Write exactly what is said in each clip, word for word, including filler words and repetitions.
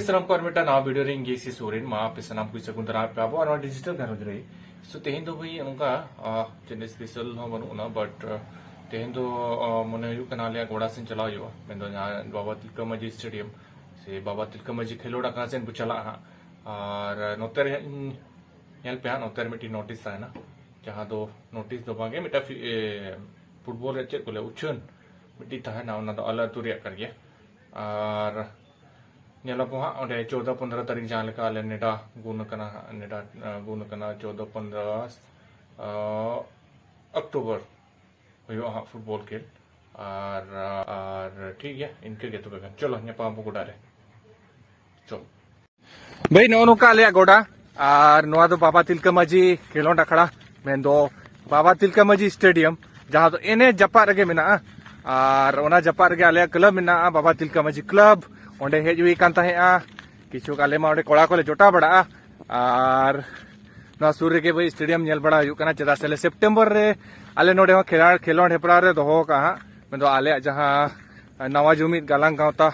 ᱥᱟᱱᱟᱢ ᱠᱚ ᱟᱨ ᱢᱤᱫᱴᱟᱝ ᱱᱟᱣᱟ ᱵᱷᱤᱰᱤᱭᱳ ᱨᱮ ᱤᱧ ᱜᱮ ᱥᱤ ᱥᱚᱨᱮᱱ᱾ ᱢᱟ ᱟᱯᱮ ᱥᱟᱱᱟᱢ ᱠᱚ ᱥᱟᱹᱜᱩᱱ ᱫᱟᱨᱟᱢ ᱯᱮ ᱟᱵᱚᱣᱟᱜ ᱱᱚᱣᱟ ᱰᱤᱡᱤᱴᱟᱞ ᱜᱷᱟᱨᱚᱸᱡᱽ ᱨᱮ᱾ ᱥᱳ ᱛᱮᱦᱮᱧ ᱫᱚ ᱵᱷᱟᱹᱭ ᱚᱱᱠᱟ ᱪᱮᱫ ᱥᱯᱮᱥᱟᱞ ᱦᱚᱸ ᱵᱟᱹᱱᱩᱜ ᱟᱱᱟ, ᱵᱟᱴ ᱛᱮᱦᱮᱧ ᱫᱚ ᱢᱚᱱᱮ ᱦᱩᱭᱩᱜ ᱠᱟᱱᱟ ᱟᱞᱮᱭᱟᱜ ᱜᱚᱰᱟ ᱥᱮᱱ ᱪᱟᱞᱟᱣ ᱦᱩᱭᱩᱜᱼᱟ, ᱢᱮᱱᱫᱚ ᱡᱟᱦᱟᱸ ᱵᱟᱵᱟ ᱛᱤᱞᱠᱟᱹ ᱢᱟᱹᱡᱷᱤ ᱥᱴᱮᱰᱤᱭᱟᱢ ᱥᱮ ᱵᱟᱵᱟ ᱛᱤᱞᱠᱟᱹ ᱢᱟᱹᱡᱷᱤ ᱠᱷᱮᱞᱳᱰ ᱟᱠᱷᱲᱟ ᱥᱮᱱ ᱵᱚ ᱪᱟᱞᱟᱜᱼᱟ ᱦᱟᱸᱜ᱾ ᱟᱨ ᱱᱚᱛᱮ ᱨᱮ ᱦᱟᱸᱜ ᱤᱧ ᱧᱮᱞ ᱯᱮ ᱦᱟᱸᱜ, ᱱᱚᱛᱮ ᱨᱮ ᱢᱤᱫᱴᱤᱡ ᱱᱳᱴᱤᱥ ᱛᱟᱦᱮᱱᱟ, ᱡᱟᱦᱟᱸ ᱫᱚ ᱱᱳᱴᱤᱥ ᱫᱚ ᱵᱟᱝᱜᱮ, ᱢᱤᱫᱴᱟᱝ ᱯᱷᱩᱴᱵᱚᱞ ᱨᱮ ᱪᱮᱫ ᱠᱚ ᱞᱟᱹᱭᱟ, ᱩᱪᱷᱟᱹᱱ ᱢᱤᱫᱴᱤᱡ ᱛᱟᱦᱮᱱᱟ, ᱚᱱᱟ ᱫᱚ ᱟᱞᱮ ᱟᱹᱛᱩ ᱨᱮᱭᱟᱜ ᱠᱟᱱ ᱜᱮᱭᱟ᱾ ᱟᱨ ᱧᱮᱞ ᱟᱵᱚ ᱦᱟᱸᱜ ᱚᱸᱰᱮ ᱪᱳᱫᱽᱫᱚ ᱯᱚᱱᱫᱽᱨᱚ ᱛᱟᱹᱨᱤᱠᱷ ᱡᱟᱦᱟᱸ ᱞᱮᱠᱟ ᱟᱞᱮ ᱱᱮᱰᱟ ᱜᱩᱱ ᱟᱠᱟᱱᱟ ᱦᱟᱸᱜ, ᱱᱮᱰᱟ ᱜᱩᱱ ᱟᱠᱟᱱᱟ ᱪᱳᱫᱽᱫᱚ ᱯᱚᱱᱫᱽᱨᱚ ᱚᱠᱴᱳᱵᱚᱨ ᱦᱩᱭᱩᱜᱼᱟ ᱦᱟᱸᱜ ᱯᱷᱩᱴᱵᱚᱞ ᱠᱷᱮᱞ᱾ ᱟᱨ ᱟᱨ ᱴᱷᱤᱠ ᱜᱮᱭᱟ, ᱤᱱᱠᱟᱹ ᱜᱮ ᱛᱚᱵᱮ ᱠᱷᱟᱱ ᱪᱚᱞᱚ ᱧᱟᱯᱟᱢ ᱟᱵᱚ ᱜᱚᱰᱟ ᱨᱮ᱾ ᱪᱚᱞᱚ ᱵᱷᱟᱹᱭ, ᱱᱚᱜᱼᱚ ᱱᱚᱝᱠᱟ ᱟᱞᱮᱭᱟᱜ ᱜᱚᱰᱟ᱾ ᱟᱨ ᱱᱚᱣᱟ ᱫᱚ ᱵᱟᱵᱟ ᱛᱤᱞᱠᱟᱹ ᱢᱟᱹᱡᱷᱤ ᱠᱷᱮᱞᱳᱰ ᱟᱠᱷᱲᱟ, ᱢᱮᱱᱫᱚ ᱵᱟᱵᱟ ᱛᱤᱞᱠᱟᱹ ᱢᱟᱹᱡᱷᱤ ᱥᱴᱮᱰᱤᱭᱟᱢ, ᱡᱟᱦᱟᱸ ᱫᱚ ᱮᱱᱮ ᱡᱟᱯᱟᱜ ᱨᱮᱜᱮ ᱢᱮᱱᱟᱜᱼᱟ᱾ ᱟᱨ ᱚᱱᱟ ᱡᱟᱯᱟᱜ ᱨᱮᱜᱮ ᱟᱞᱮᱭᱟᱜ ᱠᱞᱟᱵᱽ ᱢᱮᱱᱟᱜᱼᱟ, ᱵᱟᱵᱟ ᱛᱤᱞᱠᱟᱹ ᱢᱟᱹᱡᱷᱤ ᱠᱞᱟᱵᱽ᱾ ᱚᱸᱰᱮ ᱦᱮᱡ ᱦᱩᱭ ᱟᱠᱟᱱ ᱛᱟᱦᱮᱸᱜᱼᱟ, ᱠᱤᱪᱷᱩ ᱟᱞᱮ ᱢᱟ ᱚᱸᱰᱮ ᱠᱚᱲᱟ ᱠᱚᱞᱮ ᱡᱚᱴᱟᱣ ᱵᱟᱲᱟᱜᱼᱟ᱾ ᱟᱨ ᱱᱚᱣᱟ ᱥᱩᱨ ᱨᱮᱜᱮ ᱵᱷᱟᱹᱭ ᱥᱴᱮᱰᱤᱭᱟᱢ ᱧᱮᱞ ᱵᱟᱲᱟ ᱦᱩᱭᱩᱜ ᱠᱟᱱᱟ, ᱪᱮᱫᱟᱜ ᱥᱮ ᱟᱞᱮ ᱥᱮᱯᱴᱮᱢᱵᱚᱨ ᱨᱮ ᱟᱞᱮ ᱱᱚᱰᱮ ᱦᱚᱸ ᱠᱷᱮᱞᱟ- ᱠᱷᱮᱞᱳᱰ ᱦᱮᱯᱨᱟᱣ ᱨᱮ ᱫᱚᱦᱚ ᱠᱟᱜᱼᱟ ᱦᱟᱸᱜ, ᱢᱮᱱᱫᱚ ᱟᱞᱮᱭᱟᱜ ᱡᱟᱦᱟᱸ ᱱᱟᱣᱟ ᱡᱩᱢᱤᱫ ᱜᱟᱞᱟᱝ ᱜᱟᱶᱛᱟ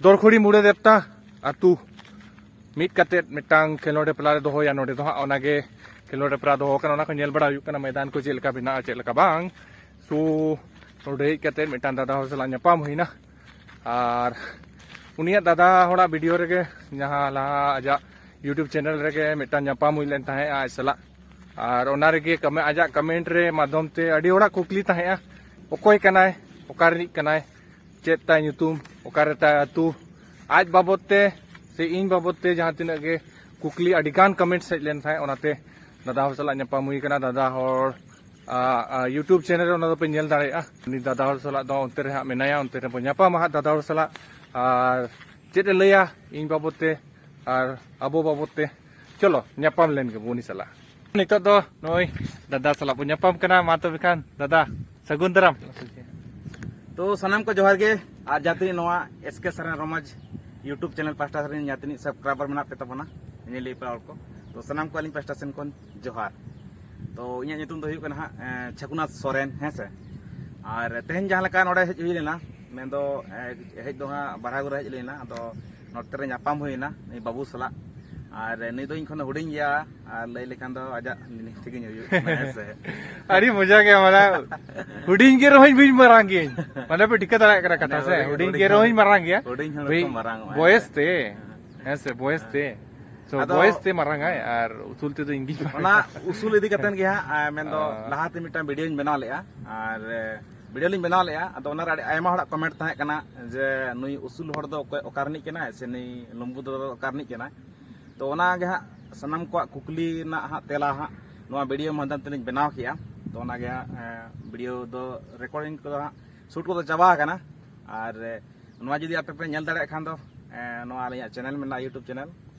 ᱫᱚᱨᱠᱷᱩᱲᱤ ᱢᱩᱲᱟᱹ ᱫᱮᱵᱽᱛᱟ ᱟᱹᱛᱩ ᱢᱤᱫ ᱠᱟᱛᱮᱫ ᱢᱤᱫᱴᱟᱝ ᱠᱷᱮᱞᱳᱰ ᱦᱮᱯᱨᱟᱣ ᱞᱮ ᱫᱚᱦᱚᱭᱟ᱾ ᱱᱚᱰᱮ ᱫᱚ ᱦᱟᱸᱜ ᱚᱱᱟᱜᱮ ᱠᱷᱮᱞᱳᱰ ᱦᱮᱯᱨᱟᱣ ᱫᱚᱦᱚ ᱠᱟᱱᱟ, ᱚᱱᱟ ᱠᱚ ᱧᱮᱞ ᱵᱟᱲᱟ ᱦᱩᱭᱩᱜ ᱠᱟᱱᱟ, ᱢᱚᱭᱫᱟᱱ ᱠᱚ ᱪᱮᱫ ᱞᱮᱠᱟ ᱢᱮᱱᱟᱜᱼᱟ ᱪᱮᱫ ᱞᱮᱠᱟ ᱵᱟᱝ᱾ ᱥᱳ ᱱᱚᱰᱮ ᱦᱮᱡ ᱠᱟᱛᱮᱫ ᱢᱤᱫᱴᱟᱝ ᱫᱟᱫᱟ ᱦᱚᱲ ᱥᱟᱞᱟᱜ ᱧᱟᱯᱟᱢ ᱦᱩᱭᱱᱟ᱾ ᱟᱨ ᱩᱱᱤᱭᱟᱜ ᱫᱟᱫᱟ ᱦᱚᱲᱟᱜ ᱵᱷᱤᱰᱤᱭᱳ ᱨᱮᱜᱮ, ᱡᱟᱦᱟᱸ ᱞᱟᱦᱟ ᱟᱡᱟᱜ ᱭᱩᱴᱩᱵᱽ ᱪᱮᱱᱮᱞ ᱨᱮᱜᱮ ᱢᱤᱫᱴᱟᱝ ᱧᱟᱯᱟᱢ ᱦᱩᱭ ᱞᱮᱱ ᱛᱟᱦᱮᱸᱜᱼᱟ ᱟᱡ ᱥᱟᱞᱟᱜ᱾ ᱟᱨ ᱚᱱᱟ ᱨᱮᱜᱮ ᱠᱟᱢᱮ- ᱟᱡᱟᱜ ᱠᱚᱢᱮᱱᱴ ᱨᱮ ᱢᱟᱫᱽᱫᱷᱚᱢ ᱛᱮ ᱟᱹᱰᱤ ᱦᱚᱲᱟᱜ ᱠᱩᱠᱞᱤ ᱛᱟᱦᱮᱸᱜᱼᱟ, ᱚᱠᱚᱭ ᱠᱟᱱᱟᱭ, ᱚᱠᱟ ᱨᱤᱱᱤᱡ ᱠᱟᱱᱟᱭ, ᱪᱮᱫ ᱛᱟᱭ ᱧᱩᱛᱩᱢ, ᱚᱠᱟᱨᱮ ᱛᱟᱭ ᱟᱹᱛᱩ, ᱟᱡ ᱵᱟᱵᱚᱫ ᱛᱮ ᱥᱮ ᱤᱧ ᱵᱟᱵᱚᱫ ᱛᱮ ᱡᱟᱦᱟᱸ ᱛᱤᱱᱟᱹᱜ ᱜᱮ ᱠᱩᱠᱞᱤ ᱟᱹᱰᱤ ᱜᱟᱱ ᱠᱚᱢᱮᱱᱴ ᱦᱮᱡ ᱞᱮᱱ ᱛᱟᱦᱮᱸᱫ᱾ ᱚᱱᱟᱛᱮ ᱫᱟᱫᱟ ᱦᱚᱲ ᱥᱟᱞᱟᱜ ᱧᱟᱯᱟᱢ ᱦᱩᱭ ᱠᱟᱱᱟ᱾ ᱫᱟᱫᱟ ᱦᱚᱲ ᱟ, ᱟ, ᱭᱩᱴᱩᱵᱽ ᱪᱮᱱᱮᱞ ᱨᱮ ᱚᱱᱟ ᱫᱚᱯᱮ ᱧᱮᱞ ᱫᱟᱲᱮᱭᱟᱜᱼᱟ᱾ ᱩᱱᱤ ᱫᱟᱫᱟ ᱦᱚᱲ ᱥᱟᱞᱟᱜ ᱫᱚ ᱚᱱᱛᱮ ᱨᱮ ᱦᱟᱸᱜ ᱢᱮᱱᱟᱭᱟ, ᱚᱱᱛᱮ ᱨᱮᱵᱚᱱ ᱧᱟᱯᱟᱢᱟ ᱦᱟᱸᱜ ᱫᱟᱫᱟ ᱦᱚᱲ ᱥᱟᱞᱟᱜ᱾ ᱟᱨ ᱪᱮᱫ ᱮ ᱞᱟᱹᱭᱟ ᱤᱧ ᱵᱟᱵᱚᱫ ᱛᱮ ᱟᱨ ᱟᱵᱚ ᱵᱟᱵᱚᱫ ᱛᱮ, ᱪᱚᱞᱚ ᱧᱟᱯᱟᱢ ᱞᱮᱱ ᱜᱮᱵᱚ ᱩᱱᱤ ᱥᱟᱞᱟᱜ᱾ ᱱᱤᱛᱚᱜ ᱫᱚ ᱱᱩᱭ ᱫᱟᱫᱟ ᱥᱟᱞᱟᱜ ᱵᱚᱱ ᱧᱟᱯᱟᱢ ᱠᱟᱱᱟ᱾ ᱢᱟ ᱛᱚᱵᱮ ᱠᱷᱟᱱ ᱫᱟᱫᱟ, ᱥᱟᱹᱜᱩᱱ ᱫᱟᱨᱟᱢ᱾ ᱛᱚ ᱥᱟᱱᱟᱢ ᱠᱚ ᱡᱚᱦᱟᱨ ᱜᱮ, ᱟᱨ ᱡᱟᱦᱟᱸ ᱛᱤᱱᱟᱹᱜ ᱱᱚᱣᱟ ᱮᱥ ᱠᱮ ᱥᱚᱨᱮᱱ ᱨᱚᱢᱚᱡᱽ ᱭᱩᱴᱩᱵᱽ ᱪᱮᱱᱮᱞ ᱯᱟᱦᱴᱟ ᱥᱮᱫ ᱨᱮᱱ ᱡᱟᱦᱟᱸ ᱛᱤᱱᱟᱹᱜ ᱥᱟᱵᱥᱠᱨᱟᱭᱵᱟᱨ ᱢᱮᱱᱟᱜ ᱯᱮ ᱛᱟᱵᱚᱱᱟ, ᱧᱮᱧᱮᱞᱤᱭᱟᱹ ᱯᱮᱲᱟ ᱦᱚᱲ ᱠᱚ, ᱛᱚ ᱥᱟᱱᱟᱢ ᱠᱚ ᱟᱹᱞᱤᱧ ᱯᱟᱦᱴᱟ ᱥᱮᱱ ᱠᱷᱚᱱ ᱡᱚᱦᱟᱨ᱾ ᱛᱚ ᱤᱧᱟᱹᱜ ᱧᱩᱛᱩᱢ ᱫᱚ ᱦᱩᱭᱩᱜ ᱠᱟᱱᱟ ᱦᱟᱸᱜ, ᱮᱸ, ᱪᱷᱟᱠᱩᱱᱟᱛᱷ ᱥᱚᱨᱮᱱ, ᱦᱮᱸ ᱥᱮ᱾ ᱟᱨ ᱛᱮᱦᱮᱧ ᱡᱟᱦᱟᱸ ᱞᱮᱠᱟ ᱱᱚᱰᱮ ᱦᱮᱡ ᱦᱩᱭ ᱞᱮᱱᱟ, ᱢᱮᱱᱫᱚ ᱦᱮᱡ ᱫᱚ ᱦᱟᱸᱜ ᱵᱟᱨᱦᱟ ᱜᱚᱨᱮ ᱦᱮᱡ ᱞᱮᱱᱟ, ᱟᱫᱚ ᱱᱚᱛᱮ ᱨᱮ ᱧᱟᱯᱟᱢ ᱦᱩᱭᱱᱟ ᱱᱩᱭ ᱵᱟᱹᱵᱩ ᱥᱟᱞᱟᱜ᱾ ᱟᱨ ᱱᱩᱭ ᱫᱚ ᱤᱧ ᱠᱷᱚᱱ ᱦᱩᱰᱤᱧ ᱜᱮᱭᱟ, ᱟᱨ ᱞᱟᱹᱭ ᱞᱮᱠᱷᱟᱱ ᱫᱚ ᱟᱡᱟᱜ ᱱᱤᱱᱤᱝ ᱛᱮᱜᱮᱧ ᱦᱩᱭᱩᱜ ᱠᱟᱱᱟ, ᱦᱮᱸ ᱥᱮ? ᱟᱹᱰᱤ ᱢᱚᱡᱟ ᱜᱮ, ᱢᱟᱱᱮ ᱦᱩᱰᱤᱧ ᱜᱮ ᱨᱮᱦᱚᱸᱧ ᱵᱩᱡᱽ ᱢᱟᱨᱟᱝ ᱜᱤᱭᱟᱹᱧ, ᱢᱟᱱᱮ ᱯᱮ ᱴᱷᱤᱠᱟᱹ ᱫᱟᱲᱮᱭᱟᱜ ᱠᱟᱱᱟ ᱠᱟᱛᱷᱟ ᱥᱮ? ᱦᱩᱰᱤᱧ ᱜᱮ ᱨᱮᱦᱚᱸᱧ ᱢᱟᱨᱟᱝ ᱜᱮᱭᱟ᱾ ᱦᱩᱰᱤᱧ ᱦᱚᱲ ᱵᱷᱟᱹᱭ, ᱠᱚ ᱢᱟᱨᱟᱝ ᱚᱜᱼᱟ, ᱵᱚᱭᱮᱥ ᱦᱮᱸ ᱥᱮ? ᱛᱮ, ᱦᱮᱸ ᱥᱮ, ᱵᱚᱭᱮᱥ ᱛᱮ᱾ So, ᱟᱫᱚ ᱵᱚᱭᱮᱥ ᱛᱮ ᱢᱟᱨᱟᱝ ᱟᱭ ᱟᱨ ᱩᱥᱩᱞ ᱛᱮᱫᱚ ᱤᱧ ᱜᱤᱧ ᱢᱟᱨᱟᱝ ᱚᱱᱟ ᱟᱭ᱾ ᱩᱥᱩᱞ ᱤᱫᱤ ᱠᱟᱛᱮᱱ ᱜᱮ ᱦᱟᱸᱜ, ᱮ, ᱢᱮᱱᱫᱚ ᱚ᱾ ᱞᱟᱦᱟᱛᱮ ᱢᱤᱫᱴᱟᱝ ᱵᱷᱤᱰᱤᱭᱳᱧ ᱵᱮᱱᱟᱣ ᱞᱮᱫᱼᱟ, ᱟᱨ ᱮ, ᱵᱷᱤᱰᱤᱭᱳ ᱞᱤᱧ ᱵᱮᱱᱟᱣ ᱞᱮᱫᱼᱟ, ᱟᱫᱚ ᱚᱱᱟᱨᱮ ᱟᱹᱰᱤ ᱟᱭᱢᱟ ᱦᱚᱲᱟᱜ ᱠᱚᱢᱮᱱᱴ ᱛᱟᱦᱮᱸ ᱠᱟᱱᱟ ᱡᱮ ᱱᱩᱭ ᱩᱥᱩᱞ ᱦᱚᱲ ᱫᱚ ᱚᱠᱚᱭ, ᱚᱠᱟ ᱨᱤᱱᱤᱡ ᱠᱟᱱᱟᱭ ᱥᱮ ᱱᱩᱭ ᱞᱩᱢᱵᱩ ᱫᱟᱫᱟ ᱫᱚ ᱚᱠᱟ ᱨᱤᱱᱤᱡ ᱠᱟᱱᱟᱭ᱾ ᱛᱚ ᱚᱱᱟ ᱜᱮ ᱦᱟᱸᱜ ᱥᱟᱱᱟᱢ ᱠᱚᱣᱟᱜ ᱠᱩᱠᱞᱤ ᱨᱮᱱᱟᱜ ᱦᱟᱸᱜ ᱛᱮᱞᱟ ᱦᱟᱸᱜ ᱱᱚᱣᱟ ᱵᱷᱤᱰᱤᱭᱳ ᱢᱟᱫᱽᱫᱷᱚᱢ ᱛᱮᱞᱤᱧ ᱵᱮᱱᱟᱣ ᱠᱮᱜᱼᱟ᱾ ᱛᱚ ᱚᱱᱟ ᱜᱮ ᱦᱟᱸᱜ, ᱮ, ᱵᱷᱤᱰᱤᱭᱳ ᱫᱚ ᱨᱮᱠᱚᱨᱰᱤᱝ ᱠᱚᱫᱚ ᱦᱟᱸᱜ ᱥᱩᱴ ᱠᱚᱫᱚ ᱪᱟᱵᱟ ᱟᱠᱟᱱᱟ᱾ ᱟᱨ ᱮ, ᱱᱚᱣᱟ ᱡᱩᱫᱤ ᱟᱯᱮ ᱯᱮ ᱧᱮᱞ ᱫᱟᱲᱮᱭᱟᱜ ᱠᱷᱟᱱ ᱫᱚ, ᱮ, ᱱᱚᱣᱟ ᱟᱹᱞᱤᱧᱟᱜ ᱪᱮᱱᱮᱞ ᱢᱮᱱᱟᱜᱼᱟ, YouTube ᱪᱮᱱᱮᱞ,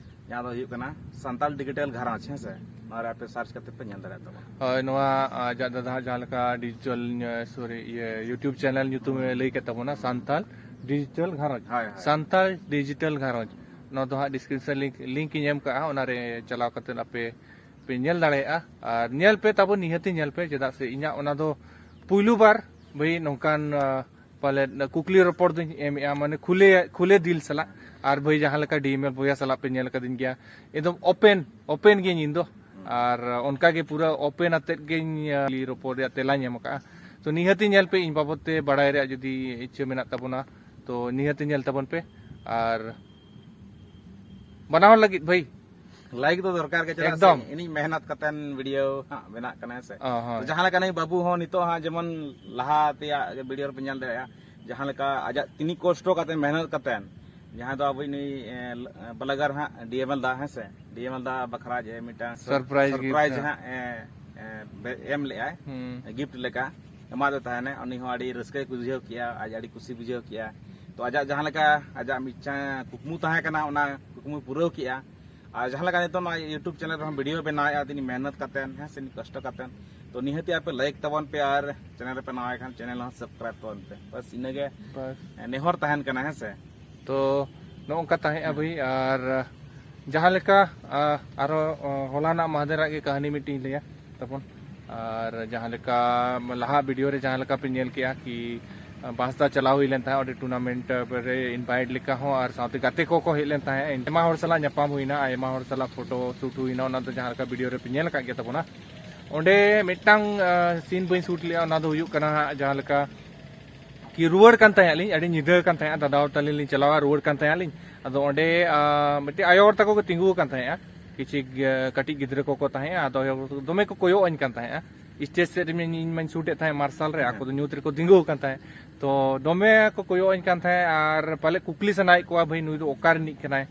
ᱡᱟᱦᱟᱸ ᱫᱚ ᱦᱩᱭᱩᱜ ᱠᱟᱱᱟ ᱥᱟᱱᱛᱟᱲ ᱰᱤᱡᱤᱴᱟᱞ ᱜᱷᱟᱨᱚᱸᱡᱽ, ᱦᱮᱸ ᱥᱮ? ᱱᱚᱣᱟ ᱨᱮ ᱟᱯᱮ ᱥᱟᱨᱪ ᱠᱟᱛᱮ ᱯᱮ ᱧᱮᱞ ᱫᱟᱲᱮᱭᱟᱜ ᱛᱟᱵᱚᱱᱟ᱾ ᱦᱳᱭ, ᱱᱚᱣᱟ, ᱟ, ᱟᱡᱟᱜ ᱫᱟᱫᱟ ᱦᱟᱸᱜ ᱡᱟᱦᱟᱸ ᱞᱮᱠᱟ ᱰᱤᱡᱤᱴᱟᱞ, ᱮ, ᱥᱚᱨᱤ, ᱤᱭᱟᱹ, YouTube ᱪᱮᱱᱮᱞ ᱧᱩᱛᱩᱢ ᱮ ᱞᱟᱹᱭ ᱠᱮᱫ ᱛᱟᱵᱚᱱᱟ, ᱥᱟᱱᱛᱟᱲ ᱰᱤᱡᱤᱴᱟᱞ ᱜᱷᱟᱨᱚᱸᱡᱽ᱾ ᱦᱳᱭ, ᱦᱳᱭ᱾ ᱥᱟᱱᱛᱟᱲ ᱰᱤᱡᱤᱴᱟᱞ ᱜᱷᱟᱨᱚᱸᱡᱽ᱾ ᱱᱚᱣᱟ ᱫᱚ ᱦᱟᱸᱜ ᱰᱤᱥᱠᱨᱤᱯᱥᱚᱱ ᱞᱤᱝᱠ, ᱞᱤᱝᱠ ᱤᱧ ᱮᱢ ᱠᱟᱜᱼᱟ, ᱚᱱᱟ ᱨᱮ ᱪᱟᱞᱟᱣ ᱠᱟᱛᱮ ᱟᱯᱮ ᱯᱮ ᱧᱮᱞ ᱫᱟᱲᱮᱭᱟᱜᱼᱟ᱾ ᱟᱨ ᱧᱮᱞ ᱯᱮ ᱛᱟᱵᱚᱱ, ᱱᱤᱦᱟᱹᱛᱤ ᱧᱮᱞ ᱯᱮ, ᱪᱮᱫᱟᱜ ᱥᱮ ᱤᱧᱟᱹᱜ ᱚᱱᱟ ᱫᱚ ᱯᱩᱭᱞᱩ ᱵᱟᱨ ᱵᱷᱟᱹᱭ ᱱᱚᱝᱠᱟᱱ, ᱟ, ᱯᱟᱞᱮᱫ ᱠᱩᱠᱞᱤ ᱨᱚᱯᱚᱲ ᱫᱚᱧ ᱮᱢᱮᱜᱼᱟ, ᱢᱟᱱᱮ ᱠᱷᱩᱞᱮ, ᱠᱷᱩᱞᱮ ᱫᱤᱞ ᱥᱟᱞᱟᱜ᱾ ᱟᱨ ᱵᱷᱟᱹᱭ ᱡᱟᱦᱟᱸ ᱞᱮᱠᱟ ᱰᱤ ᱮᱢ ᱮᱞ ᱵᱚᱭᱦᱟ ᱥᱟᱞᱟᱜ ᱯᱮ ᱧᱮᱞ ᱠᱟᱫᱤᱧ ᱜᱮᱭᱟ, ᱮᱠᱫᱚᱢ ᱳᱯᱮᱱ, ᱳᱯᱮᱱ ᱜᱤᱭᱟᱹᱧ ᱤᱧ ᱫᱚ᱾ ᱟᱨ ᱚᱱᱠᱟ ᱜᱮ ᱯᱩᱨᱟᱹ ᱳᱯᱮᱱ ᱟᱛᱮᱫ ᱜᱤᱧ, ᱟ, ᱠᱩᱠᱞᱤ ᱨᱚᱯᱚᱲ ᱨᱮᱭᱟᱜ ᱛᱮᱞᱟᱧ ᱮᱢ ᱠᱟᱜᱼᱟ᱾ ᱛᱚ ᱱᱤᱦᱟᱹᱛᱤ ᱧᱮᱞ ᱯᱮ, ᱤᱧ ᱵᱟᱵᱚᱫ ᱛᱮ ᱵᱟᱲᱟᱭ ᱨᱮᱭᱟᱜ ᱡᱩᱫᱤ ᱤᱪᱪᱷᱟᱹ ᱢᱮᱱᱟᱜ ᱛᱟᱵᱚᱱᱟ, ᱛᱚ ᱱᱤᱦᱟᱹᱛᱤ ᱧᱮᱞ ᱛᱟᱵᱚᱱ ᱯᱮ᱾ ᱟᱨ ᱵᱟᱱᱟ ᱦᱚᱲ ᱞᱟᱹᱜᱤᱫ ᱵᱷᱟᱹᱭ, ᱞᱟᱭᱤᱠ ᱫᱚ ᱫᱚᱨᱠᱟᱨ ᱜᱮ, ᱪᱮᱫᱟᱜ ᱥᱮ ᱮᱠᱫᱚᱢ᱾ ᱤᱧᱤᱡ ᱢᱮᱦᱱᱚᱛ ᱠᱟᱛᱮᱱ ᱵᱷᱤᱰᱤᱭᱳ ᱦᱟᱸᱜ ᱵᱮᱱᱟᱜ ᱠᱟᱱᱟ, ᱦᱮᱸ ᱥᱮ? ᱚ, ᱦᱳᱭ᱾ ᱛᱚ ᱡᱟᱦᱟᱸ ᱞᱮᱠᱟ ᱱᱩᱭ ᱵᱟᱹᱵᱩ ᱦᱚᱸ ᱱᱤᱛᱚᱜ ᱦᱟᱸᱜ ᱡᱮᱢᱚᱱ ᱞᱟᱦᱟ ᱛᱮᱭᱟᱜ ᱵᱷᱤᱰᱤᱭᱳ ᱨᱮᱯᱮ ᱧᱮᱞ ᱫᱟᱲᱮᱭᱟᱜᱼᱟ, ᱡᱟᱦᱟᱸ ᱞᱮᱠᱟ ᱟᱡᱟᱜ ᱛᱤᱱᱤ ᱠᱚᱥᱴᱚ ᱠᱟᱛᱮ ᱢᱮᱦᱱᱚᱛ ᱠᱟᱛᱮᱱ, ᱡᱟᱦᱟᱸ ᱫᱚ ᱟᱵᱚᱭᱤᱡ ᱱᱩᱭ, ᱮ, ᱵᱞᱚᱜᱟᱨ ᱦᱟᱸᱜ ᱰᱤ ᱮᱢ ᱮᱞ ᱫᱟ, ᱦᱮᱸ ᱥᱮ? ᱰᱤ ᱮᱢ ᱮᱞ ᱫᱟ ᱵᱟᱠᱷᱨᱟ ᱡᱮ ᱢᱤᱫᱴᱟᱝ ᱥᱚᱨ-, ᱥᱚᱨᱯᱨᱟᱭᱤᱡᱽ ᱜᱤᱯᱷᱴ, ᱥᱚᱨᱯᱨᱟᱭᱤᱡᱽ ᱦᱮᱸ᱾ ᱦᱟᱸᱜ, ᱮ, ᱮ, ᱵᱮ-, ᱮᱢ ᱞᱮᱜᱼᱟᱭ, ᱦᱩᱸ᱾ ᱜᱤᱯᱷᱴ ᱞᱮᱠᱟ ᱮᱢᱟᱫᱮ ᱛᱟᱦᱮᱱᱟᱭ᱾ ᱩᱱᱤ ᱦᱚᱸ ᱟᱹᱰᱤ ᱨᱟᱹᱥᱠᱟᱹᱭ ᱵᱩᱡᱷᱟᱹᱣ ᱠᱮᱜᱼᱟ, ᱟᱡ ᱟᱹᱰᱤ ᱠᱩᱥᱤ ᱵᱩᱡᱷᱟᱹᱣ ᱠᱮᱜᱼᱟ᱾ ᱛᱚ ᱟᱡᱟᱜ ᱡᱟᱦᱟᱸ ᱞᱮᱠᱟ ᱟᱡᱟᱜ ᱢᱤᱫᱴᱟᱝ ᱠᱩᱠᱢᱩ ᱛᱟᱦᱮᱸ ᱠᱟᱱᱟ, ᱚᱱᱟ ᱠᱩᱠᱢᱩᱭ ᱯᱩᱨᱟᱹᱣ ᱠᱮᱜᱼᱟ᱾ ᱟᱨ ᱡᱟᱦᱟᱸ ᱞᱮᱠᱟ ᱱᱤᱛᱚᱜ ᱱᱚᱣᱟ YouTube ᱪᱮᱱᱮᱞ ᱨᱮᱦᱚᱸ ᱵᱷᱤᱰᱤᱭᱳ ᱵᱮᱱᱟᱣᱮᱫᱼᱟ, ᱛᱤᱱᱤ ᱢᱮᱦᱱᱚᱛ ᱠᱟᱛᱮᱱ, ᱦᱮᱸ ᱥᱮ, ᱠᱚᱥᱴᱚ ᱠᱟᱛᱮᱱ᱾ ᱛᱚ ᱱᱤᱦᱟᱹᱛᱤ ᱟᱯᱮ ᱞᱟᱭᱤᱠ ᱛᱟᱵᱚᱱ ᱯᱮ ᱟᱨ ᱪᱮᱱᱮᱞ ᱨᱮᱯᱮ ᱱᱟᱣᱟ ᱠᱷᱟᱱ ᱪᱮᱱᱮᱞ ᱦᱚᱸ ᱥᱟᱵᱥᱠᱨᱟᱭᱤᱵ ᱛᱟᱵᱚᱱ ᱯᱮ᱾ ᱵᱟᱥ ᱤᱱᱟᱹᱜᱮ ᱵᱟᱥ᱾ ᱱᱮᱦᱚᱨ ᱛᱟᱦᱮᱱ ᱠᱟᱱᱟ, ᱦᱮᱸ ᱥᱮ᱾ ᱛᱚ ᱱᱚᱜᱼᱚ ᱱᱚᱝᱠᱟ ᱛᱟᱦᱮᱸᱜᱼᱟ ᱵᱷᱟᱹᱭ, ᱟᱨ ᱡᱟᱦᱟᱸ ᱞᱮᱠᱟ, ᱟ, ᱟᱨᱚ, ᱚ, ᱦᱚᱞᱟᱱᱟᱜ ᱢᱟᱦᱫᱮᱨᱟᱜ ᱜᱮ ᱠᱟᱹᱦᱱᱤ ᱢᱤᱫᱴᱤᱡ ᱤᱧ ᱞᱟᱹᱭᱟ ᱛᱟᱵᱚᱱ᱾ ᱟᱨ ᱡᱟᱦᱟᱸ ᱞᱮᱠᱟ ᱞᱟᱦᱟ ᱵᱷᱤᱰᱤᱭᱳ ᱨᱮ ᱡᱟᱦᱟᱸ ᱞᱮᱠᱟ ᱯᱮ ᱧᱮᱞ ᱠᱮᱜᱼᱟ ᱠᱤ ᱵᱟᱸᱥᱫᱟ ᱪᱟᱞᱟᱣ ᱦᱩᱭ ᱞᱮᱱ ᱛᱟᱦᱮᱸᱫ, ᱚᱸᱰᱮ ᱴᱩᱨᱱᱟᱢᱮᱱᱴ ᱨᱮ ᱤᱱᱵᱷᱟᱭᱤᱴ ᱞᱮᱠᱟ ᱦᱚᱸ, ᱟᱨ ᱥᱟᱶᱛᱮ ᱜᱟᱛᱮ ᱠᱚᱠᱚ ᱦᱮᱡ ᱞᱮᱱ ᱛᱟᱦᱮᱸᱫ᱾ ᱟᱭᱢᱟ ᱦᱚᱲ ᱥᱟᱞᱟᱜ ᱧᱟᱯᱟᱢ ᱦᱩᱭᱱᱟ, ᱟᱭᱢᱟ ᱦᱚᱲ ᱥᱟᱞᱟᱜ ᱯᱷᱳᱴᱳ ᱥᱩᱴ ᱦᱩᱭᱱᱟ, ᱚᱱᱟ ᱫᱚ ᱡᱟᱦᱟᱸ ᱞᱮᱠᱟ ᱵᱷᱤᱰᱤᱭᱳ ᱨᱮᱯᱮ ᱧᱮᱞ ᱟᱠᱟᱫ ᱜᱮᱭᱟ ᱛᱟᱵᱚᱱᱟ᱾ ᱚᱸᱰᱮ ᱢᱤᱫᱴᱟᱝ ᱥᱤᱱ ᱵᱟᱹᱧ ᱥᱩᱴ ᱞᱮᱫᱼᱟ, ᱚᱱᱟ ᱫᱚ ᱦᱩᱭᱩᱜ ᱠᱟᱱᱟ ᱦᱟᱸᱜ ᱡᱟᱦᱟᱸ ᱞᱮᱠᱟ ᱠᱤ ᱨᱩᱣᱟᱹᱲ ᱠᱟᱱ ᱛᱟᱦᱮᱸᱫ ᱞᱤᱧ, ᱟᱹᱰᱤ ᱧᱤᱫᱟᱹ ᱠᱟᱱ ᱛᱟᱦᱮᱸᱫ, ᱫᱟᱫᱟ ᱦᱚᱲ ᱛᱟᱹᱞᱤᱧ ᱞᱤᱧ ᱪᱟᱞᱟᱣᱟ, ᱨᱩᱣᱟᱹᱲ ᱠᱟᱱ ᱛᱟᱦᱮᱸᱫ ᱞᱤᱧ᱾ ᱟᱫᱚ ᱚᱸᱰᱮ ᱢᱤᱫᱴᱮᱡ ᱟᱭᱳ ᱦᱚᱲ ᱛᱟᱠᱚ ᱠᱚ ᱛᱤᱸᱜᱩ ᱟᱠᱟᱱ ᱛᱟᱦᱮᱸᱫᱼᱟ, ᱠᱤᱪᱷᱤ ᱠᱟᱹᱴᱤᱡ ᱜᱤᱫᱽᱨᱟᱹ ᱠᱚᱠᱚ ᱛᱟᱦᱮᱸᱫᱼᱟ᱾ ᱟᱫᱚ ᱟᱭᱳ ᱦᱚᱲ ᱫᱚᱢᱮ ᱠᱚ ᱠᱚᱭᱚᱜ ᱟᱹᱧ ᱠᱟᱱ ᱛᱟᱦᱮᱸᱫᱼᱟ᱾ ᱥᱴᱮᱡ ᱥᱮᱫ ᱨᱮ ᱤᱧ ᱢᱟᱧ ᱥᱩᱴ ᱮᱫ ᱛᱟᱦᱮᱸᱫ ᱢᱟᱨᱥᱟᱞ ᱨᱮ, ᱟᱠᱚ ᱫᱚ ᱧᱩᱛ ᱨᱮᱠᱚ ᱛᱤᱸᱜᱩ ᱟᱠᱟᱱ ᱛᱟᱦᱮᱸᱫ᱾ ᱛᱚ ᱫᱚᱢᱮ ᱠᱚ ᱠᱚᱭᱚᱜ ᱟᱹᱧ ᱠᱟᱱ ᱛᱟᱦᱮᱸᱫ, ᱟᱨ ᱯᱟᱞᱮ ᱠᱩᱠᱞᱤ ᱥᱟᱱᱟᱭᱮᱫ ᱠᱚᱣᱟ, "ᱵᱷᱟᱹᱭ, ᱱᱩᱭ ᱫᱚ ᱚᱠᱟ ᱨᱤᱱᱤᱡ ᱠᱟᱱᱟᱭ,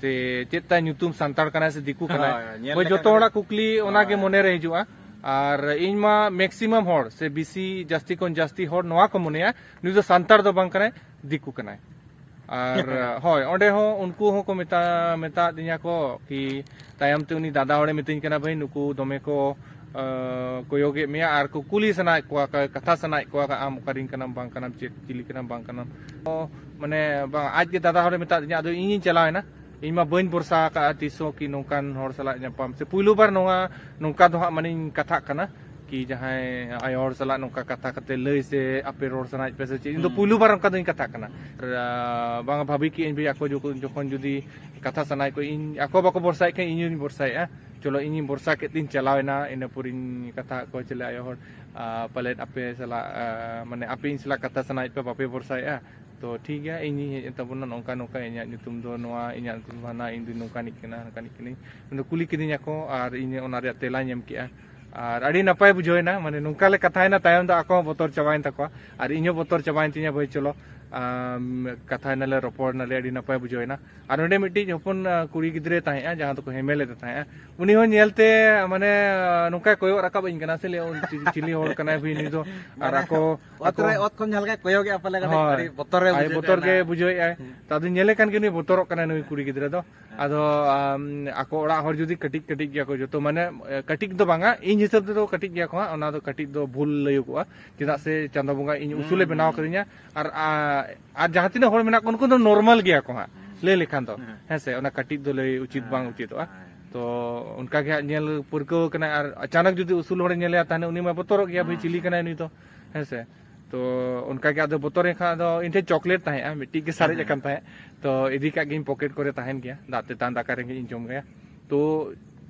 ᱥᱮ ᱪᱮᱫ ᱛᱟᱭ ᱧᱩᱛᱩᱢ, ᱥᱟᱱᱛᱟᱲ ᱠᱟᱱᱟᱭ ᱥᱮ ᱫᱤᱠᱩ ᱠᱟᱱᱟᱭ?" ᱦᱳᱭ, ᱧᱮᱞ ᱦᱳᱭ, ᱞᱮᱠᱷᱟᱱ ᱡᱚᱛᱚ ᱦᱚᱲᱟᱜ ᱠᱩᱠᱞᱤ ᱚᱱᱟ ᱜᱮ ᱢᱚᱱᱮ ᱨᱮ ᱦᱤᱡᱩᱜᱼᱟ᱾ ᱟᱨ ᱤᱧ ᱢᱟ ᱢᱮᱠᱥᱤᱢᱟᱢ ᱦᱚᱲ ᱥᱮ ᱵᱮᱥᱤ ᱡᱟᱹᱥᱛᱤ ᱠᱷᱚᱱ ᱡᱟᱹᱥᱛᱤ ᱦᱚᱲ ᱱᱚᱣᱟ ᱠᱚ ᱢᱚᱱᱮᱭᱟ, "ᱱᱩᱭ ᱫᱚ ᱥᱟᱱᱛᱟᱲ ᱫᱚ ᱵᱟᱝ ᱠᱟᱱᱟᱭ, ᱫᱤᱠᱩ ᱠᱟᱱᱟᱭ᱾" ᱟᱨ ᱦᱳᱭ, ᱚᱸᱰᱮ ᱦᱚᱸ ᱩᱱᱠᱩ ᱦᱚᱸᱠᱚ ᱢᱮᱛᱟ ᱢᱮᱛᱟᱫᱤᱧᱟ ᱠᱚ ᱠᱤ, ᱛᱟᱭᱚᱢ ᱛᱮ ᱩᱱᱤ ᱫᱟᱫᱟ ᱦᱚᱲᱮ ᱢᱤᱛᱟᱹᱧ ᱠᱟᱱᱟ, "ᱵᱷᱟᱹᱭ, ᱱᱩᱠᱩ ᱫᱚᱢᱮ ᱠᱚ ᱠᱚᱭᱚᱜᱮᱫ ᱢᱮᱭᱟ ᱟᱨ ᱠᱚ ᱠᱩᱞᱤ ᱥᱟᱱᱟᱭᱮᱫ ᱠᱚᱣᱟ, ᱠᱟᱛᱷᱟ ᱥᱟᱱᱟᱭᱮᱫ ᱠᱚᱣᱟ, ᱟᱢ ᱚᱠᱟᱨᱮᱱ ᱠᱟᱱᱟᱢ ᱵᱟᱝ ᱠᱟᱱᱟᱢ, ᱪᱮᱫ ᱪᱤᱞᱤ ᱠᱟᱱᱟᱢ ᱵᱟᱝ ᱠᱟᱱᱟᱢ?" ᱛᱚ ᱢᱟᱱᱮ ᱵᱟᱝ, ᱟᱡ ᱜᱮ ᱫᱟᱫᱟ ᱦᱚᱲᱮ ᱢᱮᱛᱟᱫᱤᱧᱟ, ᱟᱫᱚ ᱤᱧᱤᱧ ᱪᱟᱞᱟᱣᱮᱱᱟ᱾ ᱤᱧ ᱢᱟ ᱵᱟᱹᱧ ᱵᱷᱚᱨᱥᱟ ᱟᱠᱟᱫᱼᱟ ᱛᱤᱥ ᱦᱚᱸ ᱠᱤ ᱱᱚᱝᱠᱟᱱ ᱦᱚᱲ ᱥᱟᱞᱟᱜ ᱧᱟᱯᱟᱢ, ᱥᱮ ᱯᱩᱭᱞᱩ ᱵᱟᱨ ᱱᱚᱣᱟ ᱱᱚᱝᱠᱟ ᱫᱚ ᱦᱟᱸᱜ ᱢᱟᱱᱮᱧ ᱠᱟᱛᱷᱟᱜ ᱠᱟᱱᱟ ᱠᱤ ᱡᱟᱦᱟᱸᱭ ᱟᱭᱳ ᱦᱚᱲ ᱥᱟᱞᱟᱜ ᱱᱚᱝᱠᱟ ᱠᱟᱛᱷᱟ ᱠᱟᱛᱮ ᱞᱟᱹᱭ ᱥᱮ ᱟᱯᱮ ᱨᱚᱲ ᱥᱟᱱᱟᱭᱮᱫ ᱯᱮ ᱥᱮ ᱪᱮᱫ, ᱤᱧ ᱫᱚ ᱯᱩᱭᱞᱩ ᱵᱟᱨ ᱚᱱᱠᱟ ᱫᱚᱧ ᱠᱟᱛᱷᱟᱜ ᱠᱟᱱᱟ᱾ ᱟᱨ, ᱵᱟᱝ ᱵᱷᱟᱵᱤ ᱠᱮᱜ ᱟᱹᱧ ᱵᱷᱟᱹᱭ, ᱟᱠᱚ ᱡᱚᱠᱷᱚᱱ, ᱡᱚᱠᱷᱚᱱ ᱡᱩᱫᱤ ᱠᱟᱛᱷᱟ ᱥᱟᱱᱟᱭᱮᱫ ᱠᱚ, ᱤᱧ, ᱟᱠᱚ ᱵᱟᱠᱚ ᱵᱷᱚᱨᱥᱟᱭᱮᱫ ᱠᱷᱟᱱ ᱤᱧ ᱦᱚᱧ ᱵᱷᱚᱨᱥᱟᱭᱮᱫᱼᱟ᱾ ᱪᱚᱞᱚ, ᱤᱧᱤᱧ ᱵᱷᱚᱨᱥᱟ ᱠᱮᱫ ᱛᱤᱧ ᱪᱟᱞᱟᱣ ᱮᱱᱟ, ᱤᱱᱟᱹ ᱯᱚᱨᱤᱧ ᱠᱟᱛᱷᱟ ᱠᱚ ᱪᱮᱞᱮ ᱟᱭᱳ ᱦᱚᱲ, ᱟᱨ ᱯᱟᱞᱮᱫ ᱟᱯᱮ ᱥᱟᱞᱟᱜ, ᱟᱨ ᱢᱟᱱᱮ ᱟᱯᱮ ᱤᱧ ᱥᱟᱞᱟᱜ ᱠᱟᱛᱷᱟ ᱥᱟᱱᱟᱭᱮᱫ ᱯᱮ, ᱵᱟᱯᱮ ᱵᱷᱚᱨᱥᱟᱭᱮᱫᱼᱟ᱾ ᱛᱚ ᱴᱷᱤᱠ ᱜᱮᱭᱟ, ᱤᱧᱤᱧ ᱦᱮᱡ ᱮᱱ ᱛᱟᱵᱚᱱᱟ, ᱱᱚᱝᱠᱟ ᱱᱚᱝᱠᱟ ᱤᱧᱟᱹᱜ ᱧᱩᱛᱩᱢ ᱫᱚ ᱱᱚᱣᱟ, ᱤᱧᱟᱹᱜ ᱧᱩᱛᱩᱢ ᱫᱚ ᱦᱟᱱᱟ, ᱤᱧ ᱫᱚ ᱱᱚᱝᱠᱟᱱᱤᱡ ᱠᱟᱱᱟ, ᱦᱟᱱᱠᱟᱱᱤᱡ ᱠᱟᱹᱱᱟᱹᱧ᱾ ᱢᱮᱱᱫᱚ ᱠᱩᱞᱤ ᱠᱤᱫᱤᱧᱟ ᱠᱚ ᱟᱨ ᱤᱧ ᱚᱱᱟ ᱨᱮᱭᱟᱜ ᱛᱮᱞᱟᱧ ᱮᱢ ᱠᱮᱜᱼᱟ᱾ ᱟᱨ ᱟᱹᱰᱤ ᱱᱟᱯᱟᱭ ᱵᱩᱡᱷᱟᱹᱣ ᱮᱱᱟ, ᱢᱟᱱᱮ ᱱᱚᱝᱠᱟ ᱞᱮ ᱠᱟᱛᱷᱟᱭᱮᱱᱟ, ᱛᱟᱭᱚᱢ ᱫᱚ ᱟᱠᱚ ᱦᱚᱸ ᱵᱚᱛᱚᱨ ᱪᱟᱵᱟᱭᱮᱱ ᱛᱟᱠᱚᱣᱟ ᱟᱨ ᱤᱧ ᱦᱚᱸ ᱵᱚᱛᱚᱨ ᱪᱟᱵᱟᱭᱮᱱ ᱛᱤᱧᱟ, ᱵᱷᱟᱹᱭ ᱪᱚᱞᱚ, ᱟᱢ, ᱠᱟᱛᱷᱟᱭ ᱱᱟᱞᱮ, ᱨᱚᱯᱚᱲ ᱱᱟᱞᱮ, ᱟᱹᱰᱤ ᱱᱟᱯᱟᱭ ᱵᱩᱡᱷᱟᱹᱣ ᱮᱱᱟ᱾ ᱟᱨ ᱱᱚᱰᱮ ᱢᱤᱫᱴᱤᱡ ᱦᱚᱯᱚᱱ, ᱟ, ᱠᱩᱲᱤ ᱜᱤᱫᱽᱨᱟᱹᱭ ᱛᱟᱦᱮᱸᱜᱼᱟ, ᱡᱟᱦᱟᱸ ᱫᱚᱠᱚ ᱦᱮᱢᱮᱞᱮᱫᱮ ᱛᱟᱦᱮᱸᱜᱼᱟ, ᱩᱱᱤ ᱦᱚᱸ ᱧᱮᱞᱛᱮ, ᱢᱟᱱᱮ, ᱟ, ᱱᱚᱝᱠᱟᱭ ᱠᱚᱭᱚᱜ ᱨᱟᱠᱟᱵ ᱟᱹᱧ ᱠᱟᱱᱟ, ᱥᱮ ᱞᱟᱹᱭ, "ᱚ, ᱪᱤ-, ᱪᱤᱞᱤ ᱦᱚᱲ ᱠᱟᱱᱟᱭ ᱵᱷᱟᱹᱭ ᱱᱩᱭ ᱫᱚ?" ᱟᱨ ᱢᱟᱱᱮ ᱟᱠᱚ, ᱚᱛ ᱟᱠᱚ ᱨᱮ, ᱚᱛ ᱠᱷᱚᱱ ᱡᱟᱦᱟᱸ ᱞᱮᱠᱟᱭ ᱠᱚᱭᱚᱜᱮᱜᱼᱟ, ᱯᱟᱞᱮ ᱠᱟᱹᱴᱤᱡ ᱦᱳᱭ᱾ ᱟᱹᱰᱤ ᱵᱚᱛᱚᱨ ᱨᱮ ᱟᱹᱰᱤ ᱵᱩᱡᱷᱟᱹᱣᱮᱫᱼᱟ ᱵᱚᱛᱚᱨ ᱜᱮ ᱚᱱᱟ᱾ ᱵᱩᱡᱷᱟᱹᱣᱮᱫᱼᱟᱭ᱾ ᱦᱩᱸ᱾ ᱛᱚ ᱟᱫᱚ ᱧᱮᱞᱮ ᱠᱟᱱ ᱜᱮ ᱱᱩᱭ ᱵᱚᱛᱚᱨᱚᱜ ᱠᱟᱱᱟᱭ ᱱᱩᱭ ᱠᱩᱲᱤ ᱜᱤᱫᱽᱨᱟᱹ ᱫᱚ᱾ ᱦᱮᱸ᱾ ᱟᱫᱚ, ᱟᱢ, ᱟᱠᱚ ᱚᱲᱟᱜ ᱦᱚᱲ ᱡᱩᱫᱤ ᱠᱟᱹᱴᱤᱡ ᱠᱟᱹᱴᱤᱡ ᱜᱮᱭᱟ ᱠᱚ ᱡᱚᱛᱚ, ᱢᱟᱱᱮ, ᱮ, ᱠᱟᱹᱴᱤᱡ ᱫᱚ ᱵᱟᱝᱟ, ᱤᱧ ᱦᱤᱥᱟᱹᱵ ᱛᱮᱫᱚ ᱠᱟᱹᱴᱤᱡ ᱜᱮᱭᱟ ᱠᱚ ᱦᱟᱸᱜ, ᱚᱱᱟ ᱫᱚ ᱠᱟᱹᱴᱤᱡ ᱫᱚ ᱵᱷᱩᱞ ᱞᱟᱹᱭᱚᱜᱚᱜᱼᱟ᱾ ᱪᱮᱫᱟᱜ ᱥᱮ ᱪᱟᱸᱫᱳ ᱵᱚᱸᱜᱟ ᱤᱧ ᱩᱥᱩᱞᱮ ᱦᱩᱸ, ᱵᱮᱱᱟᱣ ᱦᱩᱸ᱾ ᱠᱟᱫᱤᱧᱟ, ᱟᱨ, ᱟ, ᱟᱨ ᱡᱟᱦᱟᱸ ᱛᱤᱱᱟᱹᱜ ᱦᱚᱲ ᱢᱮᱱᱟᱜ ᱠᱚᱣᱟ, ᱩᱱᱠᱩ ᱫᱚ ᱱᱚᱨᱢᱟᱞ ᱜᱮᱭᱟ ᱠᱚ ᱦᱟᱸᱜ, ᱦᱩᱸ᱾ ᱞᱟᱹᱭ ᱞᱮᱠᱷᱟᱱ ᱫᱚ᱾ ᱦᱮᱸ᱾ ᱦᱮᱸ ᱥᱮ, ᱚᱱᱟ ᱠᱟᱹᱴᱤᱡ ᱫᱚ ᱞᱟᱹᱭ ᱩᱪᱤᱛ ᱵᱟᱝ ᱦᱮᱸ, ᱩᱪᱤᱛᱚᱜᱼᱟ᱾ ᱦᱮᱸ᱾ ᱛᱚ ᱚᱱᱠᱟ ᱜᱮ ᱦᱟᱸᱜ ᱧᱮᱞ ᱯᱟᱹᱨᱠᱟᱹᱣ ᱠᱟᱱᱟᱭ, ᱟᱨ ᱟᱪᱟᱱᱚᱠ ᱡᱩᱫᱤ ᱩᱥᱩᱞ ᱦᱚᱲᱮ ᱧᱮᱞᱮᱭᱟ, ᱛᱟᱦᱞᱮ ᱩᱱᱤ ᱢᱟ ᱵᱚᱛᱚᱨᱚᱜ ᱜᱮᱭᱟ, "ᱵᱷᱟᱹᱭ, ᱦᱩᱸ, ᱪᱤᱞᱤ ᱦᱩᱸ᱾ ᱠᱟᱱᱟᱭ ᱱᱩᱭ ᱫᱚ?" ᱦᱮᱸ ᱥᱮ᱾ ᱛᱚ ᱚᱱᱠᱟ ᱜᱮ ᱟᱫᱚ ᱵᱚᱛᱚᱨ ᱮᱱ ᱠᱷᱟᱱ ᱟᱫᱚ ᱤᱧ ᱴᱷᱮᱱ ᱪᱚᱠᱞᱮᱴ ᱛᱟᱦᱮᱸᱜᱼᱟ, ᱢᱤᱫᱴᱤᱡ ᱜᱮ ᱥᱟᱨᱮᱡ ᱟᱠᱟᱱ ᱛᱟᱦᱮᱸᱫ᱾ ᱛᱚ ᱤᱫᱤ ᱠᱟᱜ ᱜᱤᱧ, ᱯᱚᱠᱮᱴ ᱠᱚᱨᱮ ᱛᱟᱦᱮᱱ ᱜᱮᱭᱟ, ᱫᱟᱜ ᱛᱮᱛᱟᱝ ᱫᱟᱠᱟ ᱨᱮᱸᱜᱮᱡ ᱤᱧ ᱡᱚᱢ ᱜᱮᱭᱟ᱾ ᱛᱚ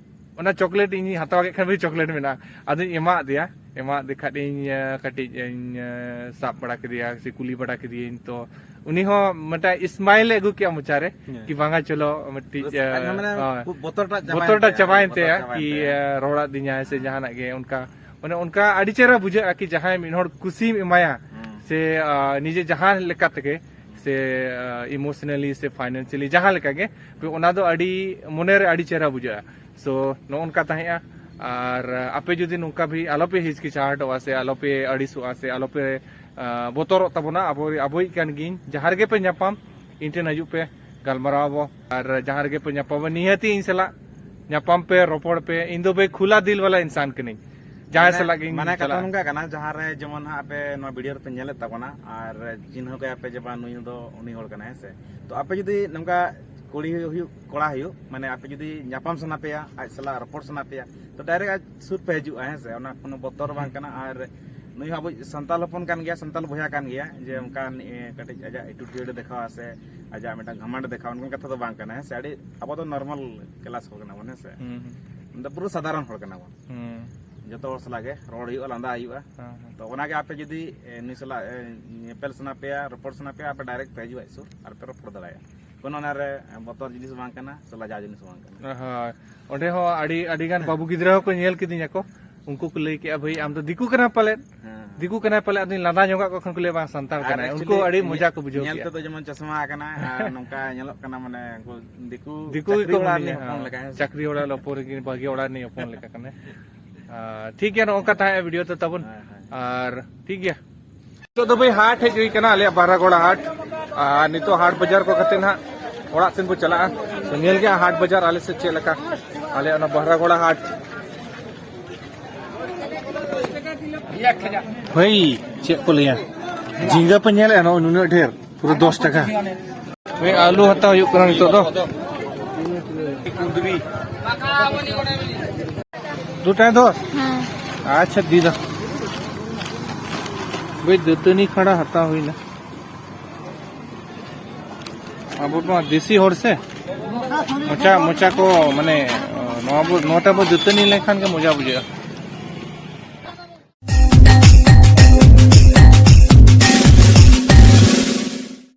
ᱚᱱᱟ ᱪᱚᱠᱞᱮᱴ ᱤᱧ ᱦᱟᱛᱟᱣ ᱠᱮᱫ ᱠᱷᱟᱱ ᱵᱷᱟᱹᱜᱤ ᱪᱚᱠᱞᱮᱴ ᱢᱮᱱᱟᱜᱼᱟ, ᱟᱫᱚᱧ ᱮᱢᱟᱫ ᱫᱮᱭᱟ᱾ ᱮᱢᱟᱫ ᱫᱮ ᱠᱷᱟᱱ ᱤᱧ, ᱟᱸ, ᱠᱟᱹᱴᱤᱡ ᱤᱧ, ᱟᱸ, ᱥᱟᱵ ᱵᱟᱲᱟ ᱠᱮᱫᱮᱭᱟ ᱥᱮ ᱠᱩᱞᱤ ᱵᱟᱲᱟ ᱠᱮᱫᱮᱭᱟᱹᱧ᱾ ᱛᱚ ᱩᱱᱤ ᱦᱚᱸ ᱢᱤᱫᱴᱟᱝ smile ᱮ ᱟᱹᱜᱩ ᱠᱮᱜᱼᱟ ᱢᱚᱪᱟ ᱨᱮ, ᱦᱮᱸ᱾ ᱠᱤ ᱵᱟᱝᱟ ᱪᱚᱞᱚ ᱢᱤᱫᱴᱤᱡ, ᱨᱟᱹᱥᱠᱟᱹ, ᱟᱸ, ᱢᱟᱱᱮ ᱦᱳᱭ᱾ ᱵᱚᱛᱚᱨ ᱴᱟᱜ ᱪᱟᱵᱟᱭᱮᱱ ᱵᱚᱛᱚᱨ ᱴᱟᱜ ᱛᱟᱭᱟ, ᱪᱟᱵᱟᱭᱮᱱ ᱵᱚᱛᱚᱨ ᱛᱟᱭᱟ, ᱪᱟᱵᱟᱭᱮᱱ ᱠᱤ, ᱛᱟᱭᱟ᱾ ᱟᱸ, ᱨᱚᱲᱟᱫ ᱫᱤᱧᱟᱭ ᱥᱮ ᱡᱟᱦᱟᱱᱟᱜ ᱜᱮ ᱚᱱᱠᱟ, ᱢᱟᱱᱮ ᱚᱱᱠᱟ ᱟᱹᱰᱤ ᱪᱮᱦᱨᱟ ᱵᱩᱡᱷᱟᱹᱜᱼᱟ ᱠᱤ ᱡᱟᱦᱟᱸᱭ ᱢᱤᱫ ᱦᱚᱲ ᱠᱩᱥᱤᱢ ᱮᱢᱟᱭᱟ ᱦᱩᱸ᱾ ᱥᱮ, ᱟᱸ, ᱱᱤᱡᱮ ᱡᱟᱦᱟᱸ ᱞᱮᱠᱟ ᱛᱮᱜᱮ ᱥᱮ, ᱟᱸ, emotionally ᱥᱮ financially ᱡᱟᱦᱟᱸ ᱞᱮᱠᱟ ᱜᱮ, ᱛᱚ ᱚᱱᱟ ᱫᱚ ᱟᱹᱰᱤ ᱢᱚᱱᱮᱨᱮ ᱟᱹᱰᱤ ᱪᱮᱦᱨᱟ ᱵᱩᱡᱷᱟᱹᱜᱼᱟ᱾ So ᱱᱚᱜᱼᱚ ᱱᱚᱝᱠᱟ ᱛᱟᱦᱮᱸᱜᱼᱟ᱾ ᱟᱨ ᱟᱯᱮ ᱡᱩᱫᱤ ᱱᱚᱝᱠᱟ ᱵᱷᱤ ᱟᱞᱚᱯᱮ ᱦᱤᱪᱠᱤᱪᱟᱦᱟᱴᱚᱜᱼᱟ ᱥᱮ ᱟᱞᱚᱯᱮ ᱟᱹᱲᱤᱥᱚᱜᱼᱟ ᱥᱮ ᱟᱞᱚᱯᱮ, ᱟᱸ, ᱵᱚᱛᱚᱨᱚᱜ ᱛᱟᱵᱚᱱᱟ, ᱟᱵᱚ, ᱟᱵᱚᱭᱤᱡ ᱠᱟᱱ ᱜᱤᱭᱟᱹᱧ, ᱡᱟᱦᱟᱸ ᱨᱮᱜᱮ ᱯᱮ ᱧᱟᱯᱟᱢ ᱤᱧ ᱴᱷᱮᱱ ᱦᱤᱡᱩᱜ ᱯᱮ, ᱜᱟᱞᱢᱟᱨᱟᱣ ᱟᱵᱚ᱾ ᱟᱨ ᱡᱟᱦᱟᱸ ᱨᱮᱜᱮ ᱯᱮ ᱧᱟᱯᱟᱢᱟ ᱱᱤᱦᱟᱹᱛᱤ ᱤᱧ ᱥᱟᱞᱟᱜ ᱧᱟᱯᱟᱢ ᱯᱮ, ᱨᱚᱯᱚᱲ ᱯᱮ᱾ ᱤᱧ ᱫᱚ ᱵᱷᱟᱹᱭ ᱠᱷᱩᱞᱟ ᱫᱤᱞ ᱣᱟᱞᱟ ᱤᱱᱥᱟᱱ ᱠᱟᱹᱱᱟᱹᱧ, ᱡᱟᱦᱟᱸᱭ ᱢᱟᱱᱮ, ᱥᱟᱞᱟᱜ ᱜᱤᱧ ᱢᱟᱱᱮ ᱠᱟᱛᱷᱟ ᱪᱟᱞᱟᱜᱼᱟ᱾ ᱱᱚᱝᱠᱟ ᱠᱟᱱᱟ, ᱡᱟᱦᱟᱸ ᱨᱮ ᱡᱮᱢᱚᱱ ᱦᱟᱸᱜ ᱟᱯᱮ ᱱᱚᱣᱟ ᱵᱷᱤᱰᱤᱭᱳ ᱨᱮᱯᱮ ᱧᱮᱞᱮᱫ ᱛᱟᱵᱚᱱᱟ ᱟᱨ ᱪᱤᱱᱦᱟᱹᱣ ᱠᱟᱭᱟ ᱯᱮ ᱡᱮ ᱵᱟᱝ ᱱᱩᱭ ᱫᱚ ᱩᱱᱤ ᱦᱚᱲ ᱠᱟᱱᱟᱭ, ᱦᱮᱸ ᱥᱮ? ᱛᱚ ᱟᱯᱮ ᱡᱩᱫᱤ ᱱᱚᱝᱠᱟ ᱠᱩᱲᱤ ᱦᱩᱭᱩᱜ, ᱦᱩᱭᱩᱜ, ᱠᱚᱲᱟ ᱦᱩᱭᱩᱜ, ᱢᱟᱱᱮ ᱟᱯᱮ ᱡᱩᱫᱤ ᱧᱟᱯᱟᱢ ᱥᱟᱱᱟ ᱯᱮᱭᱟ, ᱟᱡ ᱥᱟᱞᱟᱜ ᱨᱚᱯᱚᱲ ᱥᱟᱱᱟ ᱯᱮᱭᱟ, ᱛᱚ direct ᱟᱡ ᱥᱩᱨ ᱯᱮ ᱦᱤᱡᱩᱜᱼᱟ, ᱦᱮᱸ ᱥᱮ? ᱚᱱᱟ ᱠᱳᱱᱳ ᱵᱚᱛᱚᱨ ᱵᱟᱝ ᱠᱟᱱᱟ᱾ ᱟᱨ ᱱᱩᱭ ᱦᱚᱸ ᱟᱵᱚ ᱥᱟᱱᱛᱟᱲ ᱦᱚᱯᱚᱱ ᱠᱟᱱ ᱜᱮᱭᱟ, ᱥᱟᱱᱛᱟᱲ ᱵᱚᱭᱦᱟ ᱠᱟᱱ ᱜᱮᱭᱟ, ᱡᱮ ᱚᱱᱠᱟᱱ, ᱮ, ᱠᱟᱹᱴᱤᱡ ᱟᱡᱟᱜ attitude ᱮ ᱫᱮᱠᱷᱟᱣᱟ ᱥᱮ ᱟᱡᱟᱜ ᱢᱤᱫᱴᱟᱝ ᱜᱷᱟᱢᱟᱱᱰ ᱮ ᱫᱮᱠᱷᱟᱣᱟ, ᱚᱱᱠᱟᱱ ᱠᱟᱛᱷᱟ ᱫᱚ ᱵᱟᱝ ᱠᱟᱱᱟ, ᱦᱮᱸ ᱥᱮ? ᱟᱹᱰᱤ, ᱟᱵᱚ ᱫᱚ normal class ᱦᱚᱲ ᱠᱟᱱᱟ ᱵᱚᱱ, ᱦᱮᱸ ᱥᱮ? ᱦᱩᱸ, ᱦᱩᱸ᱾ ᱢᱟᱱᱮ ᱯᱩᱨᱟᱹ ᱥᱟᱫᱷᱟᱨᱚᱱ ᱦᱚᱲ ᱠᱟᱱᱟ ᱵᱚᱱ᱾ ᱦᱩᱸ᱾ ᱡᱚᱛᱚ ᱦᱚᱲ ᱥᱟᱞᱟᱜ ᱜᱮ ᱨᱚᱲ ᱦᱩᱭᱩᱜᱼᱟ, ᱞᱟᱸᱫᱟ ᱦᱩᱭᱩᱜᱼᱟ᱾ ᱦᱮᱸ, ᱦᱮᱸ᱾ ᱛᱚ ᱚᱱᱟᱜᱮ ᱟᱯᱮ ᱡᱩᱫᱤ, ᱮ, ᱱᱩᱭ ᱥᱟᱞᱟᱜ, ᱮ, ᱧᱮᱯᱮᱞ ᱥᱟᱱᱟ ᱯᱮᱭᱟ, ᱨᱚᱯᱚᱲ ᱥᱟᱱᱟ ᱯᱮᱭᱟ, ᱟᱯᱮ direct ᱯᱮ ᱦᱤᱡᱩᱜᱼᱟ ᱟᱡ ᱥᱩᱨ ᱟᱨ ᱯᱮ ᱨᱚᱯᱚᱲ ᱫᱟᱲᱮᱭᱟᱜᱼᱟ᱾ ᱠᱳᱱᱳ ᱚᱱᱟᱨᱮ ᱵᱚᱛᱚᱨ ᱡᱤᱱᱤᱥ ᱵᱟᱝ ᱠᱟᱱᱟ ᱥᱮ ᱞᱟᱡᱟᱣ ᱡᱤᱱᱤᱥ ᱵᱟᱝ ᱠᱟᱱᱟ᱾ ᱦᱳᱭ᱾ ᱚᱸᱰᱮ ᱦᱚᱸ ᱟᱹᱰᱤ, ᱟᱹᱰᱤ ᱜᱟᱱ ᱵᱟᱹᱵᱩ ᱜᱤᱫᱽᱨᱟᱹ ᱦᱚᱸᱠᱚ ᱧᱮᱞ ᱠᱤᱫᱤᱧᱟ ᱠᱚ, ᱩᱱᱠᱩ ᱠᱚ ᱞᱟᱹᱭ ᱠᱮᱜᱼᱟ, "ᱵᱷᱟᱹᱭ, ᱟᱢ ᱫᱚ ᱫᱤᱠᱩ ᱠᱟᱱᱟ ᱯᱟᱞᱮᱫ?" ᱦᱮᱸ᱾ ᱫᱤᱠᱩ ᱠᱟᱱᱟᱭ ᱯᱟᱞᱮᱫ, ᱟᱫᱚᱧ ᱞᱟᱸᱫᱟ ᱧᱚᱜᱟᱜ ᱠᱚ ᱠᱷᱟᱱ ᱠᱚ ᱞᱟᱹᱭᱟ, "ᱵᱟᱝ, ᱥᱟᱱᱛᱟᱲ ᱟᱨ ᱠᱟᱱᱟᱭ᱾" ᱩᱱᱠᱩ actually ᱟᱹᱰᱤ ᱢᱚᱡᱟ ᱠᱚ ᱵᱩᱡᱷᱟᱹᱣ ᱧᱮᱞ ᱠᱮᱜᱼᱟ᱾ ᱛᱮᱫᱚ ᱡᱮᱢᱚᱱ ᱪᱚᱥᱢᱟ ᱟᱠᱟᱱᱟᱭ ᱟᱨ ᱱᱚᱝᱠᱟ ᱧᱮᱞᱚᱜ ᱠᱟᱱᱟ, ᱢᱟᱱᱮ ᱩᱱᱠᱩ ᱫᱤᱠᱩ ᱫᱤᱠᱩ ᱪᱟᱹᱠᱨᱤ ᱜᱮᱠᱚ ᱚᱲᱟᱜ ᱢᱚᱱᱮᱭᱟ, ᱨᱤᱱᱤᱡ ᱦᱚᱯᱚᱱ ᱦᱮᱸ᱾ ᱞᱮᱠᱟ, ᱦᱮᱸ ᱥᱮ? ᱪᱟᱹᱠᱨᱤ ᱚᱲᱟᱜ ᱦᱚᱯᱚᱱ ᱨᱮᱜᱮ, ᱵᱷᱟᱹᱜᱤ ᱚᱲᱟᱜ ᱨᱤᱱᱤᱡ ᱦᱚᱯᱚᱱ ᱞᱮᱠᱟ ᱠᱟᱱᱟᱭ᱾ ᱟᱨ ᱴᱷᱤᱠ ᱜᱮᱭᱟ, ᱱᱚᱜᱼᱚ ᱱᱚᱝᱠᱟ ᱛᱟᱦᱮᱸ ᱵᱷᱤᱰᱤᱭᱳ ᱫᱚ ᱛᱟᱵᱚᱱ᱾ ᱦᱮᱸ, ᱦᱮᱸ᱾ ᱟᱨ ᱴᱷᱤᱠ ᱜᱮᱭᱟ᱾ ᱱᱤᱛᱚᱜ ᱫᱚ ᱵᱷᱟᱹᱭ ᱦᱟᱴ ᱦᱮᱡ ᱦᱩᱭ ᱠᱟᱱᱟ, ᱟᱞᱮᱭᱟᱜ ᱵᱟᱦᱨᱟᱜᱚᱲᱟ ᱦᱟᱴ᱾ ᱟᱨ ᱱᱤᱛᱚᱜ ᱦᱟᱴ ᱵᱟᱡᱟᱨ ᱠᱚ ᱠᱟᱛᱮ ᱱᱟᱦᱟᱜ ᱚᱲᱟᱜ ᱥᱮᱱ ᱵᱚ ᱪᱟᱞᱟᱜᱼᱟ᱾ ᱛᱚ ᱧᱮᱞ ᱜᱮᱭᱟ ᱦᱟᱴ ᱵᱟᱡᱟᱨ ᱟᱞᱮ ᱥᱮᱫ ᱪᱮᱫ ᱞᱮᱠᱟ, ᱟᱞᱮᱭᱟᱜ ᱚᱱᱟ ᱵᱟᱦᱨᱟᱜᱚᱲᱟ ᱦᱟᱴ᱾ ᱵᱷᱟᱹᱭ, ᱪᱮᱫ ᱠᱚ ᱞᱟᱹᱭᱟ, ᱡᱷᱤᱸᱜᱟᱹ ᱯᱮ ᱧᱮᱞᱮᱫᱼᱟ, ᱱᱚᱜᱼᱚᱭ ᱱᱩᱱᱟᱹᱜ ᱰᱷᱮᱨ, ᱯᱩᱨᱟᱹ ᱫᱚᱥ ᱴᱟᱠᱟ᱾ ᱦᱳᱭ, ᱟᱹᱞᱩ ᱦᱟᱛᱟᱣ ᱦᱩᱭᱩᱜ ᱠᱟᱱᱟ ᱱᱤᱛᱚᱜ ᱫᱚ᱾ ᱫᱩ ᱴᱟᱠᱟ ᱫᱚᱥ? ᱦᱮᱸ᱾ ᱟᱪᱪᱷᱟ, ᱫᱤᱫᱟ᱾ ᱦᱳᱭ, ᱫᱟᱹᱛᱟᱹᱱᱤ ᱠᱷᱟᱲᱟ ᱦᱟᱛᱟᱣ ᱦᱩᱭᱱᱟ᱾ ᱟᱵᱚ ᱢᱟ ᱫᱮᱥᱤ ᱦᱚᱲ ᱥᱮ, ᱢᱚᱪᱟ, ᱢᱚᱪᱟ ᱠᱚ ᱢᱟᱱᱮ, ᱱᱚᱣᱟ ᱵᱚ, ᱱᱚᱣᱟᱛᱮ ᱵᱚ ᱫᱟᱹᱛᱟᱹᱱᱤ ᱞᱮᱱᱠᱷᱟᱱ ᱜᱮ ᱢᱚᱡᱟ ᱵᱩᱡᱷᱟᱹᱜᱼᱟ᱾